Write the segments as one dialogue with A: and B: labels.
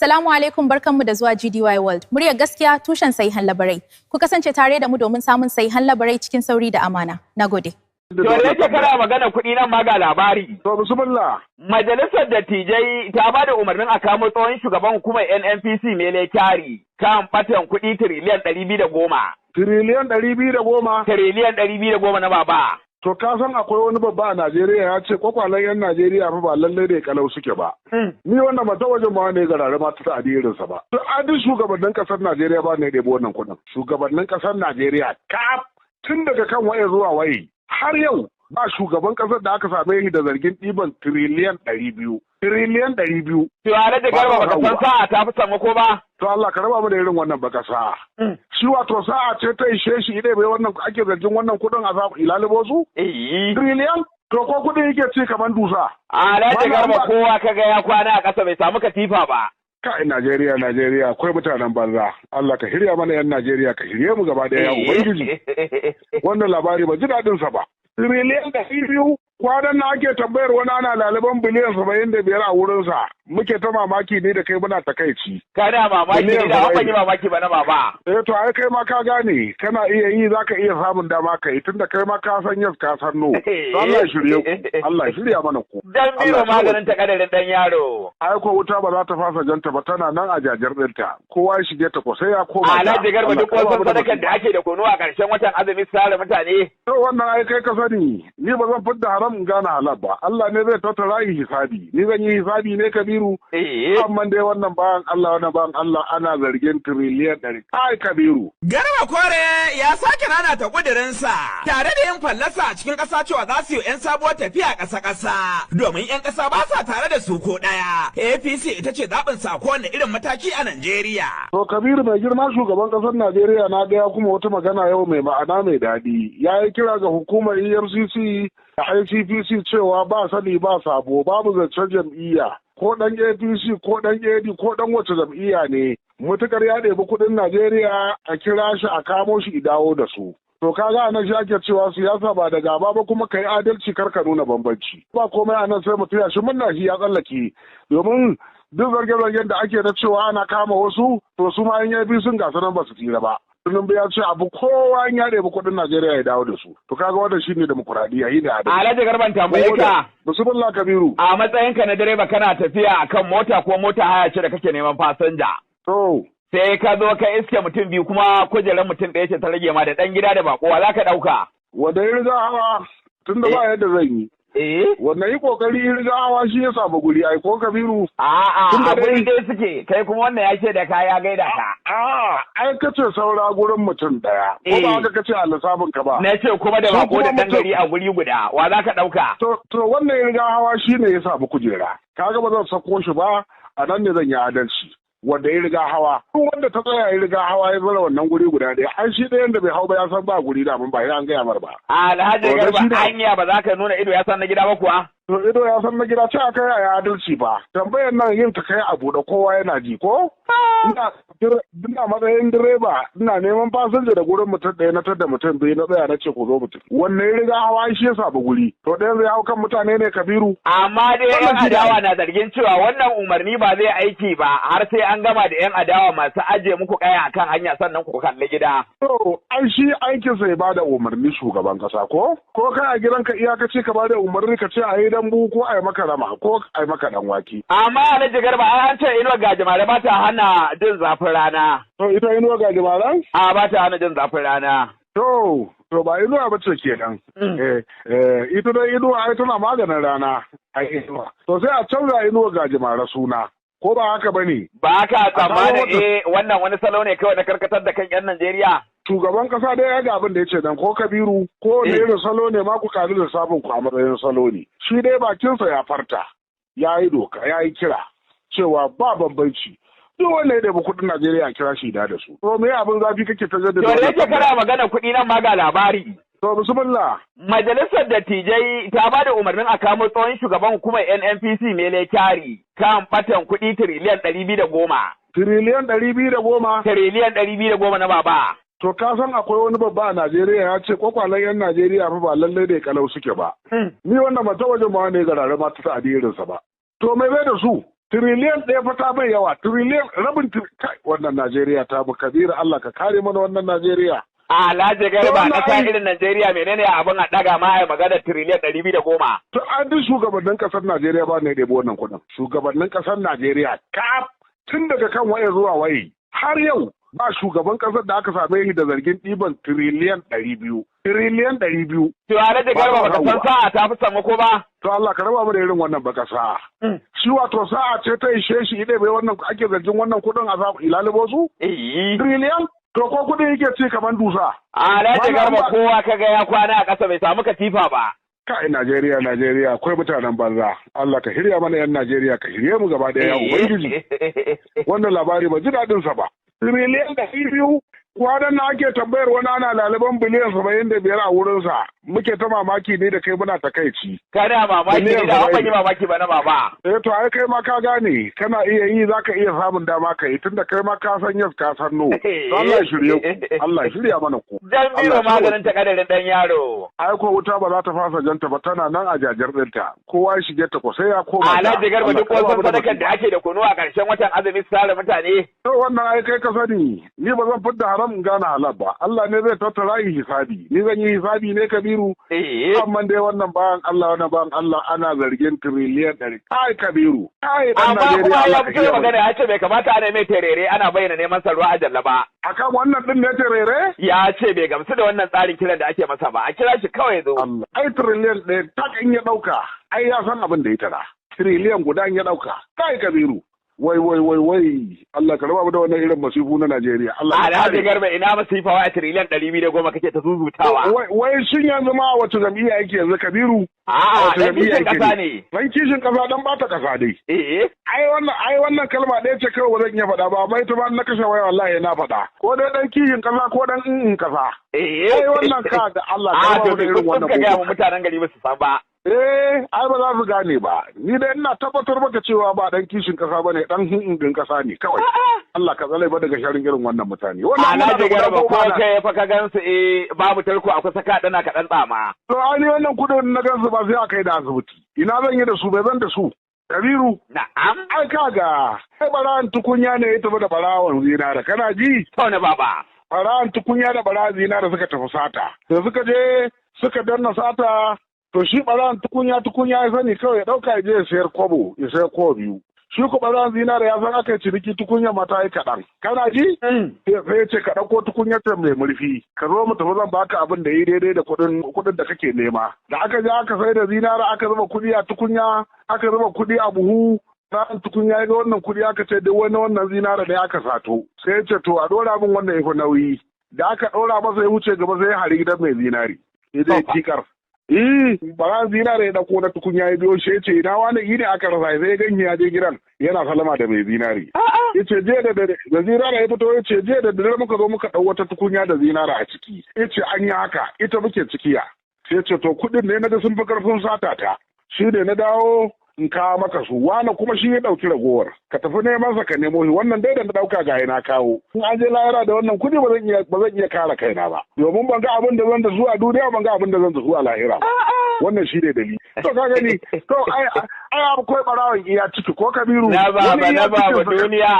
A: Salamu alaikum, barkanmu da zuwa GDY World. Muryar gaskiya, tushen sahihan labarai. Ku kasance tare da mu domin samun sahihan labarai cikin sauri da amana. Nagode.
B: To, da yake kana magana kuɗi, nan ma ga labari.
C: To, bismillah.
B: Majalisar Dattijai ta ba da umarnin a kamo tsohon shugaban hukumar NNPC Mele Kyari kan ɓatan kuɗi tiriliyan 210.
C: Tiriliyan 210.
B: Tiriliyan 210 na baba.
C: To, ka san akwai wani babba a Najeriya ya ce kwakwalen 'yan Najeriya fa ba lallai da kalau suke ba. Ni wannan ba ta wajen ma ne garare ma ta adirinsa ba. To, a duk shugabannin kasar Najeriya ba ne ɗebo wannan kuɗin. Shugabannin kasar Najeriya kaf, tun daga kan waye zuwa waye, har yau ba shugaban kasar da aka same shi da zargin ɗiban tiriliyan 200. Tiriliyan 200.
B: To, Alhaji Garba, baka san sa'a ta fi sammako ba.
C: To, Allah ka raba mu da irin wannan baka sa'a. Shi wato sa'a ce ta ishe shi idai bai wannan ake zargin wannan kuɗin a samu ilalibo su? Tiriliyan? To, ko kuɗin yake ci kamar dusa?
B: Alhaji Garba, kowa kaga ya kwana a ƙasa bai samu katifa ba.
C: Kai, Najeriya, Najeriya, akwai mutanen banza. Allah ka shirya mana yan Najeriya, ka shirye mu gaba ɗaya, ya Ubangiji. Wannan labari ba ji daɗin sa ba. Tiriliyan 200. Kwanan na ake tambayar wani ana laliban biliyan 75 a wurinsa. Muke ta mamaki ne da kai muna takaici.
B: Kana mamaki ne da ban yi mamaki ba na baba.
C: Eh, to ai kai ma ka gane kana iya yi, zaka iya samun dama ka yi, tunda kai ma ka san yes, ka san no. Allah ya shirye ku. Allah ya shirya mana ku.
B: Dan biro maganin ta kadarin dan yaro.
C: Ai ko wuta ba za ta fasa janta ba, tana nan a jajar ɗinta. Kowa ya shige ta ko sai ya koma.
B: Alhaji Garba, duk wasu sadakar da ake da kunu a ƙarshen watan azumi su tare mutane.
C: To, wannan ai kai ka sani. Ni ba zan fidda haram in gane halal ba. Allah ne zai tattara yi hisabi. Ni zan yi hisabi ne, Kabiru. Amma dai wannan bayan Allah, wannan bayan Allah ana zargin tiriliyan 100. Ai Kabiru.
D: Garba Kore ya sake nanata ƙudurinsa tare da yin fallasa a cikin ƙasa cewa za su yi 'yan sabuwar tafiya ƙasa-ƙasa domin 'yan ƙasa ba sa tare da su ko ɗaya. APC ita ce zaɓin sa kowane irin mataki a Najeriya.
C: To Kabiru, mai girma shugaban ƙasar Najeriya na ga ya kuma wata magana yau mai ma'ana mai daɗi. Ya yi kira ga hukumar EFCC da ICPC cewa ba sani ba sabo, babu zancen jam'iyya. Ko ɗan APC ko ɗan AD ko ɗan wace jam'iyya ne, mutukar ya ɗebi kuɗin Najeriya, a kira shi, a kamo shi, i dawo da su. To, kaga anan shi ake cewa siyasa ba da gaba ba, kuma kai adalci, kar ka nuna bambanci. Ba komai anan sai mu taya shi murna, shi ya tsallake. Domin duk zarge-zargen da ake na cewa ana kama wasu, to su ma yan sun gasa nan ba su tsira ba. Tinubu ya ce abu kowa in ya ɗebi kuɗin Najeriya ya dawo da su. To, kaga wannan shine demokuraɗiyya, yi da adalci.
B: Alhaji Garban, tambaye ka.
C: Bismillah, Kabiru.
B: A matsayinka na direba, kana tafiya akan mota ko mota haya ce da kake neman fasinja.
C: To.
B: Sai ka zo ka iske mutum biyu, kuma kujerar mutum ɗaya ce ta rage ma, da ɗan gida da baƙo, za ka ɗauka?
C: Wanda ya riga hawa, tunda ba yadda zan yi. Wanda yi kokari ya riga hawa shi ya samu guri ai, ko Kabiru?
B: A'a, a guri dai suke, kai kuma wannan ya ce da ka ya gaida ka.
C: A'a, ai kace saura gurin mutum ɗaya. Ko ba haka kace a lissafin ka ba?
B: Na ce kuma da bako da ɗan gari a guri guda, wa za ka ɗauka?
C: To, wannan ya riga hawa shi ne ya samu kujera. Kaga ba zan sako shi ba, a nan ne zan yi adalci. Wanda ya riga hawa. Duk wanda ta tsaya ya riga hawa ya zara wannan guri guda ɗaya. Ai shi ɗayan da bai hau ba ya san ba guri da ba ya an gaya mar ba.
B: Alhaji Garba, anya ba za ka nuna ido ya san na gida ba kuwa?
C: To, ido ya san na gida ce aka yi adalci ba. Tambayar nan yin ta kai a buɗe, kowa yana ji ko? Ina matsayin direba, ina neman fasinja da gurin mutum ɗaya, na tadda mutum biyu, na tsaya na ce ku zo mutum. Wannan ya riga hawa shi ya samu guri. To, ɗayan zai hau kan mutane ne, Kabiru?
B: Amma dai 'yan adawa na zargin cewa wannan umarni ba zai aiki ba har sai an gama da 'yan adawa masu aje muku kaya akan hanya sannan ku kalli gida.
C: To, ai shi aikinsa ya bada umarni, shugaban kasa ko? Ko kai a gidanka iyakaci ka bada umarni ka ce a yi dambu ko a yi maka rama ko a yi maka dan wake.
B: Amma Alhaji Garba, ai an ce inuwar gajimare ba ta hana jin zafin rana.
C: To, ita inuwar gajimaren?
B: A ba ta hana jin zafin rana.
C: To, ba inuwa ba ce kenan. Eh, ita dai inuwa ai tana maganin rana. Ai inuwa. To, sai a canza inuwar gajimare suna. Ko ba haka ba ne?
B: Ba ka tsammanin wannan wani salo ne kawai na karkatar da kan 'yan Najeriya?
C: Shugaban kasa dai ya ga abin da ya ce dan ko Kabiru, ko ne irin salo ne ma ku kalu da sabon ku a matsayin salo ne. Shi dai bakinsa ya farta. Ya yi doka, ya yi kira cewa ba bambanci. Duk wanda ya ɗebi kuɗin Najeriya a kira shi da su. To, me abin zafi kake ta jaddada?
B: To, da yake kana magana kuɗi, nan ma ga labari.
C: To, bismillah.
B: Majalisar Dattijai ta ba da umarnin a kamo tsohon shugaban hukumar NNPC Mele Kyari kan ɓatan kuɗi tiriliyan 210.
C: Tiriliyan 210.
B: Tiriliyan 210 na baba.
C: To, ka san akwai wani babba a Najeriya ya ce kwakwalen 'yan Najeriya fa ba lallai da kalau suke ba. Ni wannan ba ta wajen ma ne garare ma ta adirinsa ba. To, mai bai da su? Tiriliyan 1 fa ta bai yawa, tiriliyan rabin kai wannan Najeriya ta bu Kabiru, Allah ka kare mana wannan Najeriya.
B: Alhaji Garba,
C: Wannan
B: ƙasa
C: ai-
B: irin Najeriya, menene abin a ɗaga ma a magana tiriliyan 210?
C: To an duk shugabannin kasar Najeriya ba ne ɗebo wannan kuɗin. Shugabannin kasar Najeriya kaf tun daga kan waye zuwa waye har yau ba shugaban kasar da aka same shi da zargin ɗiban tiriliyan 200. Tiriliyan 200.
B: To Alhaji
C: Ba
B: Garba,
C: za
B: baka
C: a
B: san
C: ba.
B: sa'a ta fi sammako ba?
C: To Allah ka raba mu da irin wannan baka sa'a. Shi wato sa'a ce ta ishe shi ide bai wannan ake zargin wannan kuɗin a samu ilalibo su?
B: Eh.
C: Tiriliyan? To ko kuɗin yake ci kamar dusa.
B: Alhaji
C: Wannan
B: Garba,
C: ba-
B: kowa kaga ya kwana a ƙasa bai samu katifa ba.
C: Kai Najeriya, Najeriya, akwai mutanen banza. Allah ka shirya mana 'yan Najeriya, ka shirye mu gaba ɗaya ya Ubangiji. Wannan labari ba ji daɗin sa ba. Tiriliyan 200 kwanan na ake tambayar wani ana laliban biliyan 75 a wurinsa. Muke ta mamaki ne da kai muna takaici.
B: Kana mamaki ne
C: Biliyan
B: da ban
C: 70.
B: yi mamaki ba na baba.
C: Eh to ai kai ma ka gane kana iya yi, zaka iya samun dama ka yi tunda kai ma ka san yes ka san no. To Allah ya shirye ku. Allah ya shirya mana ku.
B: Dan biro
C: Allah ya
B: maganin ta kadarin dan yaro.
C: Ai ko wuta ba za ta fasa janta ba, tana nan a jajar ɗinta. Kowa ya shige ta ko sai ya koma. Ja.
B: Alhaji Garba,
C: Allah
B: duk
C: ka raba
B: wasan
C: mu da
B: sadakar da
C: masifa.
B: ake da kunu a ƙarshen watan azumi su tare mutane.
C: To wannan ai kai ka sani, ni ba zan fidda haram in gane halal ba. Allah ne zai tattara yi hisabi. Ni zan yi hisabi ne Kabiru.
B: Eh.
C: Amma dai wannan bayan Allah, wannan bayan Allah ana zargin tiriliyan 100. Ai Kabiru, ai dan
B: Amma
C: Najeriya
B: kuma
C: Allah
B: ya
C: ka
B: fito da
C: kiyaye.
B: magana ya ce bai kamata ana mai terere ana bayyana neman sa ruwa a jalla ba.
C: Akan wannan din ne terere?
B: Ya ce bai gamsu da wannan tsarin kiran da ake masa ba. A kira shi kawai ya zo.
C: Allah. Ai tiriliyan 1 tak in ya ɗauka, ai ya san abin da ya tara. Tiriliyan 1 in ya ɗauka. Kai Kabiru. Wai wai wai wai Allah ka raba mu da wannan irin masifu na Najeriya. Allah ka
B: Alhaji
C: kare.
B: Garba, ina masifa wa a tiriliyan 210 kake ta zuzutawa.
C: Wai wai shin yanzu ma a wace jam'iyya yake yanzu Kabiru?
B: A'a,
C: Wace
B: dan
C: jam'iyya
B: kishin
C: yake
B: ƙasa ne.
C: Dan kishin kasa dan bata kasa dai.
B: Eh.
C: Ai wannan kalma ɗaya ce kawai ba zan iya faɗa ba, amma ita ma na kashe waya wallahi na faɗa. Ko dai dan kishin kasa ko dan in kasa.
B: Eh.
C: Ai wannan ka da Allah ka
B: A
C: raba
B: to
C: mu da
B: bai
C: irin wannan
B: ka gaya
C: mugun.
B: mu mutanen gari ba su san ba.
C: Eh, ai ba za su gane ba. Ni dai ina tabbatar maka cewa ba dan kishin kasa bane, dan hin kasa ne kawai. Allah ka tsare ba daga sharrin irin wannan mutane. Wannan muna da
B: Alhaji
C: guda
B: Garba, ko
C: goma na.
B: kai fa ka gansu eh babu tarko a kusa ka dana ka dan tsama.
C: To ai ni wannan kudin na gansu ba sai a kai da asibiti. Ina zan yi da su, bai zan da su. Kabiru,
B: Na'am.
C: ai kaga, ai barawan tukunya ne ya tafi da barawan zinara, kana ji?
B: To ne baba.
C: Barawan tukunya da barawan zinara suka tafi sata. Da suka je suka danna sata, to shi barawan tukunya tukunya ya sani kawai ya dauka ya je ya sayar kwabo, ya sayar kwabo biyu. Shi ko barawan zinara ya san aka yi ciniki tukunya mata yi kaɗan. Kana ji? Sai ya ce ka ɗauko tukunyar ta mai murfi, ka zo mu tafi zan baka abin da yi daidai da kuɗin kuɗin da kake nema. Da aka je aka sai da zinara aka zuba kuɗi a tukunya, aka zuba kuɗi a buhu, ran tukunya ya ga wannan kuɗi aka ce duk wani wannan zinara ne aka sato. Sai ya ce to a ɗora min wannan ya fi nauyi. Da aka ɗora masa ya wuce gaba sai ya hari gidan mai zinari. Ya je tikar. Eh, bara zinare ya ɗauko na tukunya ya biyo shi ya ce ina wani ne aka rasa, sai ya ganye ya je gidan yana salama da mai zinari. Ya ce je da dare da zinara ya fito, ya ce je da dare muka zo muka ɗau wata tukunya da zinara a ciki. Ya ce an yi haka ita muke cikiya. Sai ya ce to kuɗin ne na ga sun fi ƙarfin sata ta. Shi ne na dawo in kawo maka su, wani kuma shi ya ɗauki ragowar, ka tafi neman sa ka nemo shi, wannan dai da na ɗauka ga na kawo. In an je lahira da wannan kuɗi ba zan iya kare kaina ba, domin ban ga abin da zan da su a duniya, ban ga abin da zan da su a lahira ba. Wannan shi ne dalili. To ka gani, to ai akwai ɓarawon iya ciki ko Kabiru?
B: Na baba,
C: Wani iya
B: na baba,
C: cikinsa.
B: Duniya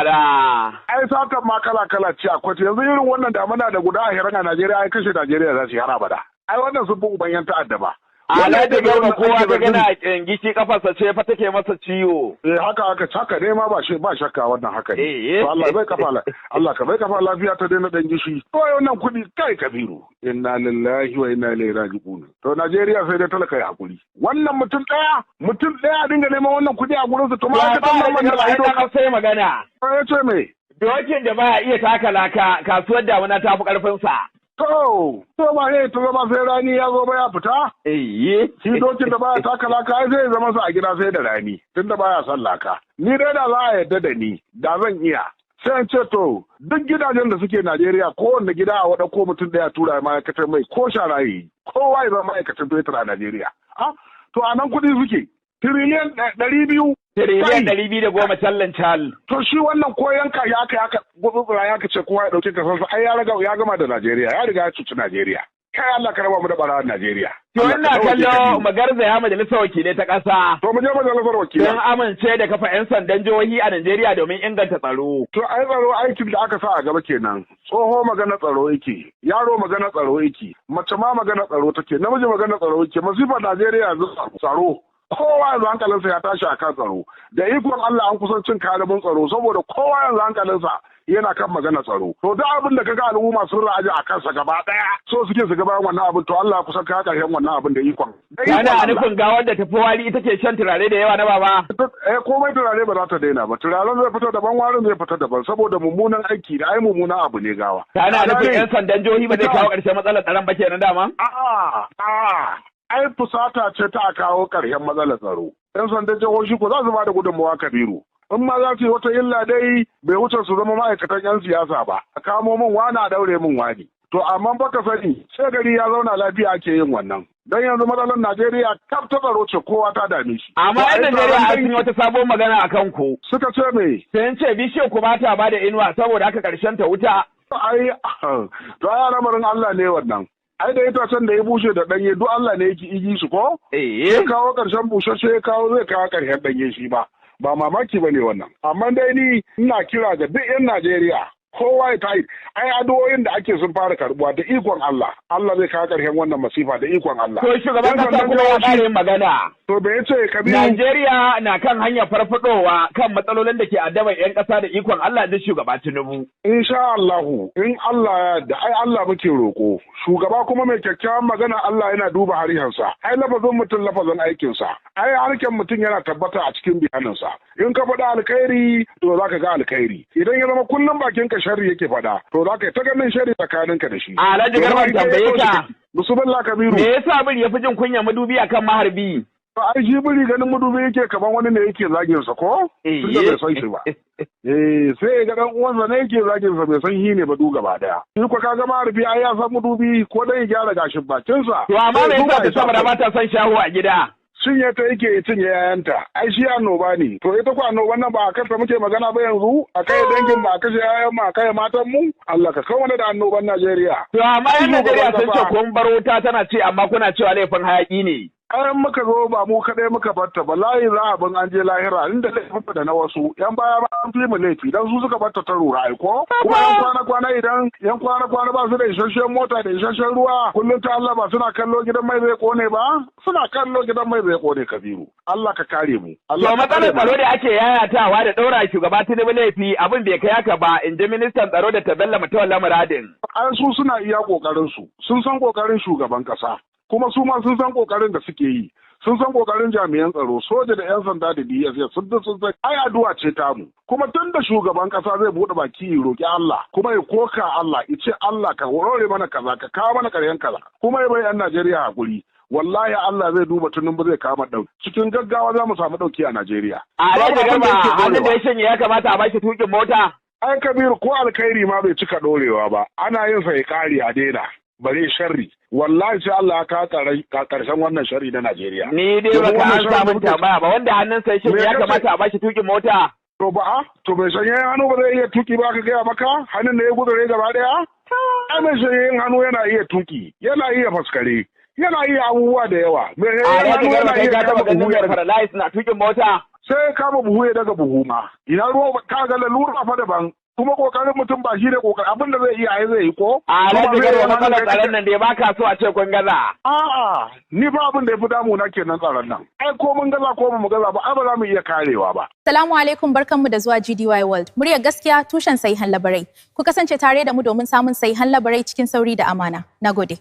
B: almara.
C: Ai satan ma kala kala ce akwai. Yanzu irin wannan damuna da guda 20 a Najeriya ai kashe Najeriya za su yi har abada. Ai wannan sun fi uban yan ta'adda ba.
B: Alhaji Garba, kowa
C: Ake
B: ka
C: zargin-
B: gana gishi kafarsa ce fa take masa ciwo.
C: Eh, haka haka haka ne ma, ba shi ba shakka wannan haka ne.
B: Eh.
C: To Allah bai kafa Allah ka bai kafa lafiya ta daina dan gishi. To ai wannan kuɗi kai Kabiru. Inna lillahi wa inna ilaihi raji'un. To Najeriya sai dai talaka ya hakuri. Wannan mutum ɗaya, mutum ɗaya a dinga neman wannan kuɗi a gurin su, to
B: Ya
C: ma'aikatan
B: ba
C: nan
B: Alhaji Garba, ai
C: da
B: dan Hausa ya magana.
C: ya ce me?
B: Dokin da baya iya taka laka, kasuwar damuna ta fi ƙarfinsa.
C: To ba ne ta zama sai rani ya zo ba ya fita?
B: Eh.
C: Shi dokin da baya taka laka ai sai ya zama sa a gida sai da rani, tunda baya son laka. Ni dai da za a yarda da ni, da zan iya. Sai in ce to duk gidajen da suke Najeriya kowanne gida a wada ko mutum ɗaya tura ma'aikatar mai ko shara yi. Kowa ya zama ma'aikacin fetur a Najeriya. Ah, to a nan kuɗi suke. Tiriliyan 200.
B: Tiriliyan 210 callan cal.
C: To shi wannan ko yanka ya aka ya aka gutsutsura ya ce kowa ya ɗauki kasarsa, ai ya riga ya gama da Najeriya, ya riga ya cuci Najeriya. Kai, Allah ka raba mu da ɓarawan Najeriya.
B: To
C: Allah
B: ina
C: ka sauke
B: kallo
C: Kabiru.
B: Magarzaya majalisar wakilai ta ƙasa.
C: To mu je majalisar wakilan.
B: Sun amince da kafa 'yan sandan jihohi a Najeriya domin inganta tsaro.
C: To ai tsaro aikin da aka sa a gaba kenan. Tsoho magana tsaro yake, yaro magana tsaro yake, mace ma magana tsaro take, namiji magana tsaro yake. Masifar Najeriya yanzu tsaro. Kowa yanzu hankalinsa ya tashi akan tsaro. Da ikon Allah an kusan cin kalibin tsaro saboda kowa yanzu hankalinsa yana kan magana tsaro. To duk abin da kaga al'umma sun ra'aji a kansa gaba daya, so suke su ga bayan wannan abin, to Allah ya kusan kawo karshen wannan abin da ikon. Da ikon
B: Ana
C: Allah.
B: nufin gawar da tafi wari ita ce shan turare da yawa na baba.
C: Eh, komai turare ba za ta daina ba. Turaren zai fita daban, warin zai fita daban, saboda mummunan aiki da ai mummunan abu ne gawa.
B: Kana
C: Ka
B: nufin
C: gane?
B: 'yan sandan jihohi ba zai kawo ƙarshen matsalar tsaron ba kenan dama?
C: A'a, a'a, ai fusata ce ta a kawo ƙarshen matsalar tsaro. 'Yan sandan jihohi ko za su ba da gudunmawa, Kabiru. In ma za su yi wata illa dai, bai wuce su zama ma'aikatan 'yan siyasa ba. A kamo min wani, a daure min wani. To amma baka sani, sai gari ya zauna lafiya ake yin wannan. Dan yanzu matsalar Najeriya kaf ta tsaro ce, kowa ta dame shi.
B: Amma
C: To,
B: 'yan
C: ai
B: Najeriya
C: taron
B: sun yi
C: dangi
B: wata sabon magana a kan ku.
C: suka ce me?
B: Sun ce bishiyar ku ba ta ba da inuwa, saboda haka ƙarshen ta wuta.
C: Ai to ai al'amarin Allah ne wannan. Ai da itacen da ya bushe da ɗanye duk Allah ne yake igi su ko? Ya kawo ƙarshen bushashe, ya kawo, zai kawo ƙarshen ɗanye shi ba. Ba mamaki ba ne wannan. Amma dai ni ina kira ga duk 'yan Najeriya, kowa ya tayi ai addu'o'in da ake sun fara karbuwa. Da ikon Allah, Allah zai kawo ƙarshen wannan masifa da ikon Allah.
B: To shugaban
C: Yan
B: kasa
C: sandan
B: kuma ya
C: jihohi-
B: ƙara yin magana.
C: To me yace, Kabiru?
B: Najeriya na kan hanyar farfadowa kan matsalolin da ke addabar 'yan ƙasa da ikon Allah, da shugaba Tinubu.
C: Insha Allahu, in Allah ya yarda, ai Allah muke roko. Shugaba kuma mai kyakkyawan magana, Allah yana duba harshensa. Ai lafazin mutum lafazin aikinsa. Ai harshen mutum yana tabbata a cikin bayaninsa. In ka faɗa alkhairi, to za ka ga alkhairi. Idan ya zama kullum bakinka sharri yake faɗa, to za ka yi ta ganin sharri tsakaninka da shi.
B: Alhaji Garba,
C: Domin
B: tambaye
C: in
B: ka.
C: Bismillah, Kabiru.
B: Me yasa biri ya fi jin kunya madubi akan maharbi?
C: To ai shi biri ganin madubi yake kaman wani ne yake zagin sa ko? Tunda bai san shi ba. Eh, sai ya ga dan uwansa ne yake zagin sa, bai san shi ne ba du gaba daya. Shi ko kaga maharbi ai ya san madubi, ko dai ya gyara gashin bakin sa.
B: To amma me
C: Sai
B: yasa
C: duba
B: ta
C: ya sa
B: saboda
C: kai.
B: ba ta son shaho a gida?
C: Cinye ta yake, ya cinye yayanta. Ai shi annoba ne. To ita ko annoban nan ba a kanta muke magana ba yanzu, a kai dangin ba a kashe yayan mu, a kai matan mu. Allah ka kawo mana da annoban Najeriya.
B: To amma 'yan Najeriya sun ce
C: Shugaban kasa.
B: kun bar wuta tana ce, amma kuna cewa laifin hayaki ne.
C: Ayan muka zo ba mu kaɗai muka barta ba, layi za a bin an je lahira inda laifin da na wasu yan baya ba an fi mu laifi, dan su suka barta ta rura ai ko kuma yan kwana kwana, idan yan kwana kwana ba su da isasshen mota da isasshen ruwa, kullum ta Allah ba suna kallo gidan mai zai kone ba, suna kallo gidan mai zai kone. Kabiru, Allah ka kare mu. Allah
B: To
C: ka
B: matsalar
C: kare mu.
B: tsaro da ake yayatawa da ɗaura shugaba Tinubu laifi, abin bai kai haka ba, in ji ministan tsaro da Bello Matawalle Muradin.
C: Ai su suna iya kokarin su, sun san kokarin shugaban kasa, kuma su ma sun san kokarin da suke yi, sun san kokarin jami'an tsaro, soja da yan sanda da DSS, sun sun san. Ai addu'a ce tamu kuma, tun da shugaban kasa zai bude baki ya roki Allah, kuma ya koka Allah, ya ce Allah ka hore mana kaza, ka kawo mana ƙaryan kaza, kuma ya bai yan Najeriya hakuri, wallahi Allah zai duba Tinubu, zai kama dauki cikin gaggawa, za mu samu dauki a Najeriya.
B: Alhaji
C: Babu abin
B: Garba,
C: da yake
B: hannun da
C: dorewa.
B: ya shanye ya kamata a bashi tukin mota.
C: Ai Kabiru, ko alkhairi ma bai cika dorewa ba, ana yin sa ya kare a daina, bare sharri. Wallahi sai Allah ya kawo karshen wannan sharri na Najeriya.
B: Ni dai
C: Domin
B: baka
C: wannan
B: an
C: sharri
B: samu
C: da muke-
B: tambaya ba, wanda hannun sai shanye
C: Me
B: ya
C: kace?
B: kamata a bashi tukin mota.
C: To ba a to bai shanye hannu ba zai iya tuki ba? Ka gaya maka hannun da ya gudure gaba daya. Ai mai shanye hannu yana iya tuki, yana iya faskare, yana iya abubuwa da yawa. Mai shanye
B: Alhaji
C: hannu
B: Garba,
C: yana
B: kai
C: iya
B: ka taɓa
C: kama
B: ganin
C: buhu
B: mai
C: ya daga
B: paralyze na tukin mota?
C: Sai ya kama buhu ya daga buhu ma. Ina ruwa ka ga lalura fa daban, kuma kokarin mutum ba shi ne kokarin abin da zai iya, ai zai yi ko.
B: Alhaji
C: Kuma
B: Garba,
C: zai yi
B: matsalar
C: hannu
B: tsaron nan dai ba ka so a ce kun gaza.
C: A'a, ni fa abin da ya fi damuna kenan, tsaron nan. Ai ko mun gaza ko ba mu gaza ba, ai ba za mu iya karewa ba.
A: Salamu alaikum, barkanmu da zuwa GDY World. Muryar gaskiya, tushen sahihan labarai. Ku kasance tare da mu domin samun sahihan labarai cikin sauri da amana. Nagode.